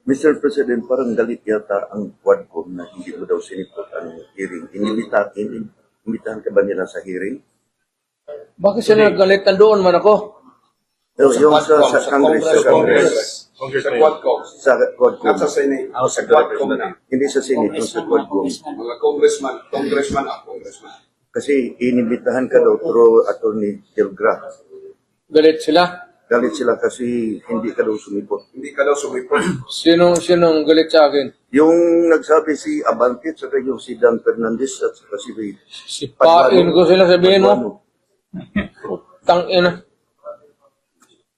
Mr. President, parang galit yata ang Quadcom na hindi mo daw sinipot ang hearing. Inimbitahan ka ba nila sa hearing? Bakit sila nagalit? Nandoon man ako. Yung sa Congress. Sa Quadcom. Sa Quadcom. Not sa Senate. Sa Quadcom na. Hindi sa Senate, yung sa Quadcom. Mga congressman. Kasi inimbitahan ka daw through Attorney Tilgra. Galit sila. Galit sila kasi hindi ka daw sumipot. Hindi ka daw sumipot. Sinong galit sa akin? Yung nagsabi si Abante, saka yung si Dan Fernandez at saka si Sipain ko sila, sabihin mo. Tangina.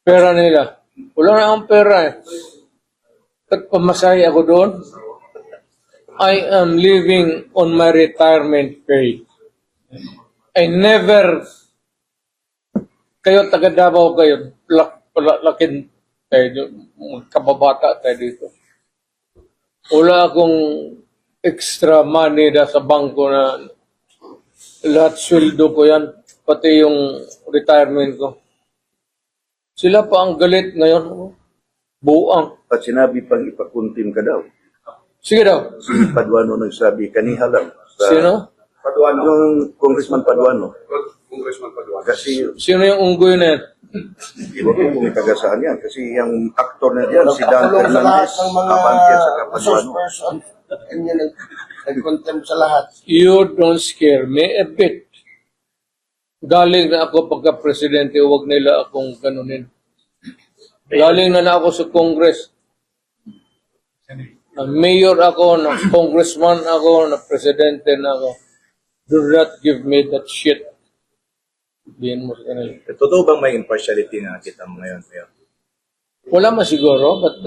Pera nila. Wala na akong pera eh. Pagpamasahe ako doon, I am living on my retirement pay. I never, kayo taga Davao kayo, lakin tayo, kababata tayo dito. Wala akong extra money na sa bangko na lahat sweldo ko yan, pati yung retirement ko. Sila pa ang galit ngayon. Buang. At sinabi pang ipakuntim ka daw. Sige daw. Si Paduano nagsabi, kaniha lang. Sino? Paduano. Yung Congressman Paduano. Congressman Paduano. Kasi, Sino yung unggoy na yan? iba ko kung tagasaan yan. Kasi yung aktor na yan, si Dan Fernandez, Abante at saka Paduano. Nag-contempt sa lahat. You don't scare me a bit. Galing na ako pagka-presidente, huwag nila akong ganunin. Galing na ako sa Congress. Na mayor ako, na congressman ako, na presidente na ako. Do not give me that shit. Diyan mo sa kanila. Totoo bang may impartiality na kita mo ngayon, Mayor? Wala man siguro, but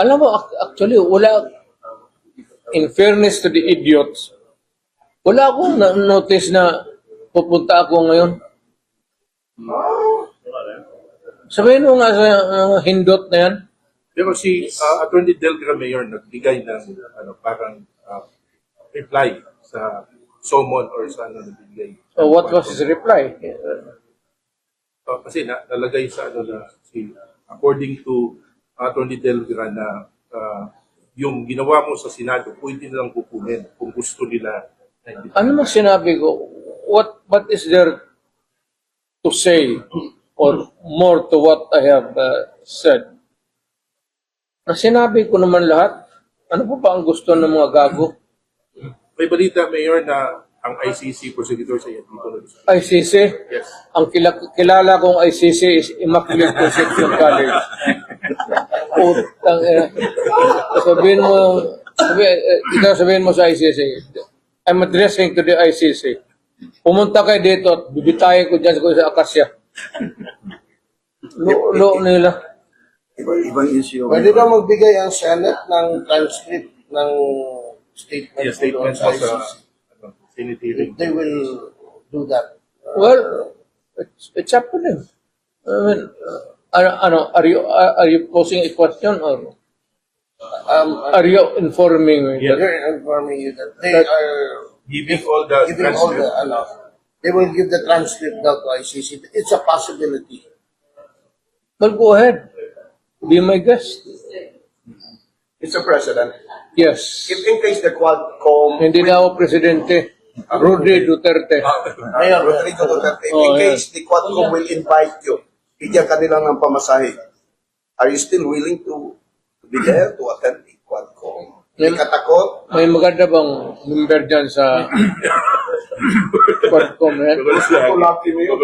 alam mo, actually, wala, in fairness to the idiots, wala akong notice na pupunta ako ngayon. Sabihin mo nga sa hindot na yan. Pero si Attorney Delgra Mayor nagbigay ng parang reply sa summon or sa nagbigay. So what was his reply? Kasi nalagay sa according to Attorney Delgra na yung ginawa mo sa Senado, pwede nilang kukunin kung gusto nila. Ano mang sinabi ko? What is there to say or more to what I have said? Ang sinabi ko naman lahat. Ano pa ba ang gusto ng mga gago? May balita, Mayor, na ang ICC prosecutor sa iyo dito. ICC? Yes. Ang kilala kong ICC is Immaculate Conception College. Sabihin mo sa ICC, I'm addressing to the ICC. Pumunta kayo dito at bibitayin ko dyan sa Akasya. Lo nila. Ibang issue. Pwede daw magbigay ang Senate ng transcript ng statement. Yes, statement sa sa ICC. Senate hearing. They will do that. Well, it's up to them. I mean, are you posing a question or are you informing me? They're informing you that they are Giving all the giving all the, they will give the transcript now to ICC. It's a possibility. Well, go ahead. Be my guest. Mr. President, Yes. if in case the Quadcom, Hindi na ako presidente. Rudy Duterte. Mayor Rodrigo Duterte, if in case the Quadcom will invite you, bigyan ka nila ng pamasahe, are you still willing to be there to attend the Quadcom? Hindi ka takot? May maganda bang member dyan sa Quadcom? Gusto ko lucky, Mayor.